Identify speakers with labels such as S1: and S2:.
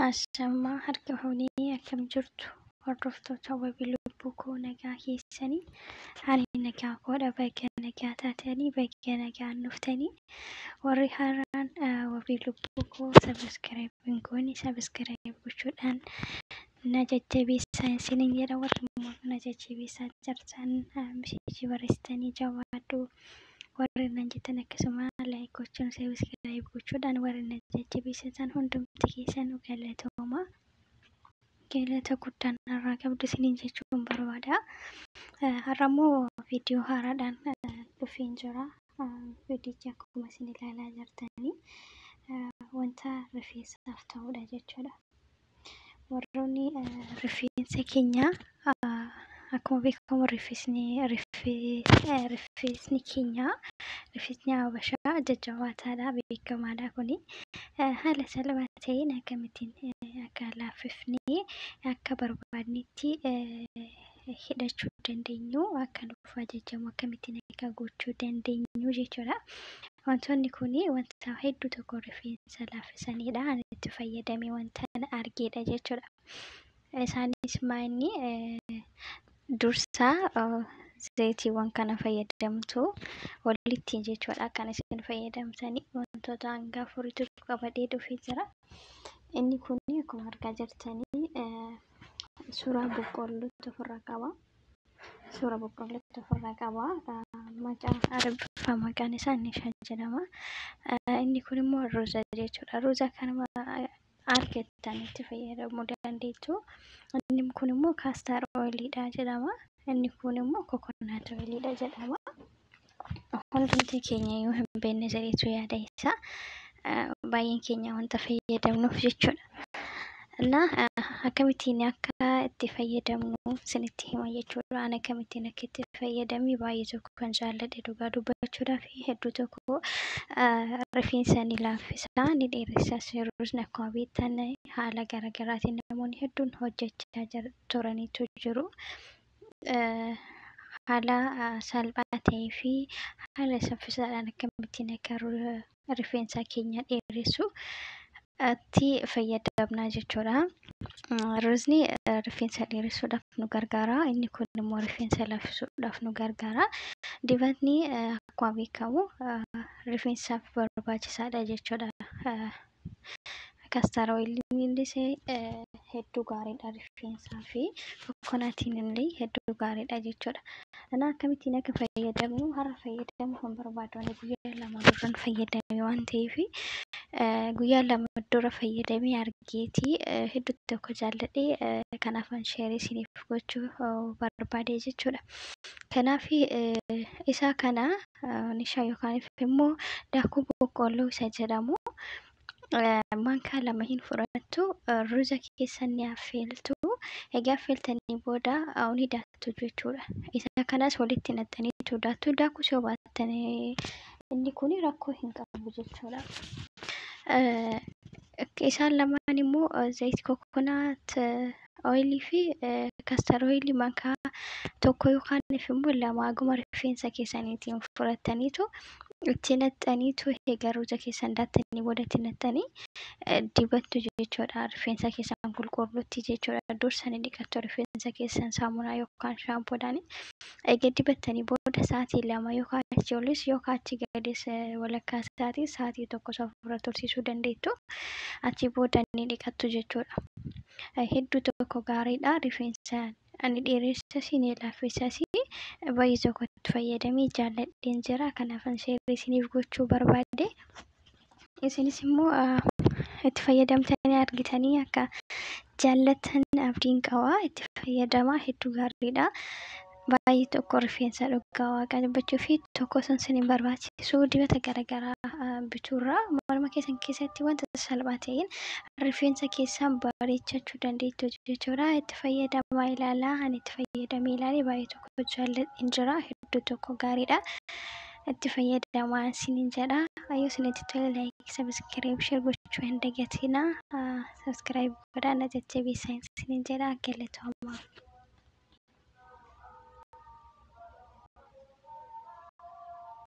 S1: Ashamaa harka fuunee akkam jirtu hordoftoota wabii lubbuu koo nagaa keessanii ani nagaa koodha baga nagaa taatanii baga nagaan dhuftanii warri haaraan wabii lubbuu koo subscribe hin goone subscribe gochuudhaan na jajjabeessaa isiniin jedha warri immoo na jajjabeessaa jirtan message barreessitanii jabaadhu warri nan jettan akkasuma like gochuun subscribe gochuudhaan warri na jajjabeessitan hundumti keessanuu galatooma. Galata guddaan irraa qabdu isiniin jechuun barbaada. Har'a immoo viidiyoo haaraadhaan dhufeen jira. Viidiyichi akkuma isin ilaalaa jirtanii wanta rifeensaaf ta'udha jechuudha. Warroonni rifeensa keenya akkuma beekamu rifeensni keenya rifeensni habashaa jajjabaataadha beekamaadha kuni haala salphaa ta'een akkamittiin akka laaffifnee akka barbaadnetti hidhachuu dandeenyu akka nuuf ajajamu akkamittiin akka gochuu dandeenyu jechuudha. Wantoonni kun wanta hedduu tokko rifeensa laaffisanidha. Ani itti fayyadamee wanta argeedha jechuudha. Isaanis maanni dursaa zayitiiwwan kana fayyadamtu walitti jechuudha. Kan isin fayyadamtanii wantoota hanga afuriitu qabadhee dhufee jira. Inni kun akkuma argaa jirtanii suuraa boqqollootu ofirraa qaba. Suuraa boqqollootu ofirraa qaba. Maqaan Arabiffaa maqaan isaa Nishaa jedhama. Inni kun immoo ruuza jechuudha. Ruuza kanuma argattan itti fayyadamuu dandeettu. Inni kun immoo castor oiliidha jedhama. Inni kun immoo coconut oiliidha jedhama. Hundumti keenya iyyuu hin beekne jedheetu yaada isaa. Baay'een keenya wanta fayyadamnuuf jechuudha. እና akkamittiin akka itti fayyadamnu isinitti hima jechuudha. Ani akkamittiin akka itti fayyadame baay'ee tokko kan jaalladhe dhugaa dubbachuudhaaf hedduu tokko rifeensa ni laaffisa ni dheeressas. Ruuzni akkuma beektan haala garaagaraatiin namoonni hedduun hojjechaa turaniitu jiru. Haala salphaa ta'ee fi haala saffisaadhaan akkamittiin akka rifeensa keenya dheeressu itti fayyadamna jechuudha. Ruuzni rifeensa dheeressuudhaaf nu gargaara. Inni kun immoo rifeensa laaffisuudhaaf nu gargaara. Dibatni akkuma beekamu rifeensaaf barbaachisaadha jechuudha. Castor oiliin illee hedduu gaariidha rifeensaa fi coconutiin illee hedduu gaariidha jechuudha. Kana akkamittiin akka fayyadamnu har'a fayyadamuu kan barbaadu ani guyyaa lama duran fayyadame waan ta'eef guyyaa lama dura fayyadamee argeetii hedduu tokko jaalladhee kanaafan share isiniif gochuu barbaade jechuudha. Kanaaf isa kana nishaa yookaan immoo daakuu boqqolloo isa jedhamu maankaa lama hin fudhattu ruuza keessa ni affeeltu. Egaa affeeltanii booda ni daaktu jechuudha. Isa kanas walitti naqxaniitu daaktu. Daakuu yoo baattan inni kun rakkoo hin qabu jechuudha. Isaan lamaan immoo zayit coconut oilii fi castor oilii maankaa tokko yookaan immoo lama haguma rifeensa keessaniitiin fudhataniitu itti naqxaniitu egaa ruuza keessan daaktanii booda itti naqxanii dibattu jechuudha. Rifeensa keessan qulqulluutti jechuudha. Dursanii dhiqattu rifeensa keessan saamunaa yookaan shaampoodhaan. Egaa dibattanii booda sa'aatii 2 yookaan achi olis yookaan achi gadis walakkaa sa'aatii sa'aatii tokko ofirra tursiisuu dandeettu. Achi booda ni dhiqattu jechuudha. Hedduu tokko gaariidha. Rifeensa ani dheeressas ni laaffisas baay'ee tokko itti fayyadamee jaalladheen jira. Kanaafan share isiniif gochuu barbaade. Isinis immoo itti fayyadamtanii argitanii akka jaallattan abdiin qaba. Itti fayyadamaa hedduu gaariidha. Baay'ee tokko rifeensa dhugaa waaqa dubbachuu fi tokko san hin barbaachisu dibata garaagaraa bituurraa morma keessan keessatti wanta salphaa ta'een rifeensa keessan bareechachuu dandeettu jechuudha. Itti fayyadamaa ilaalaa. Ani itti fayyadamee ilaalee baay'ee tokko jaalladheen jira. Hedduu tokko gaariidha. Itti fayyadamaa isiniin jedha. Yoo isinitti tole like, subscribe, share gochuu hin dagatinaa. Subscribe godhaa na jajjabeessaa isiniin jedha. Galatooma.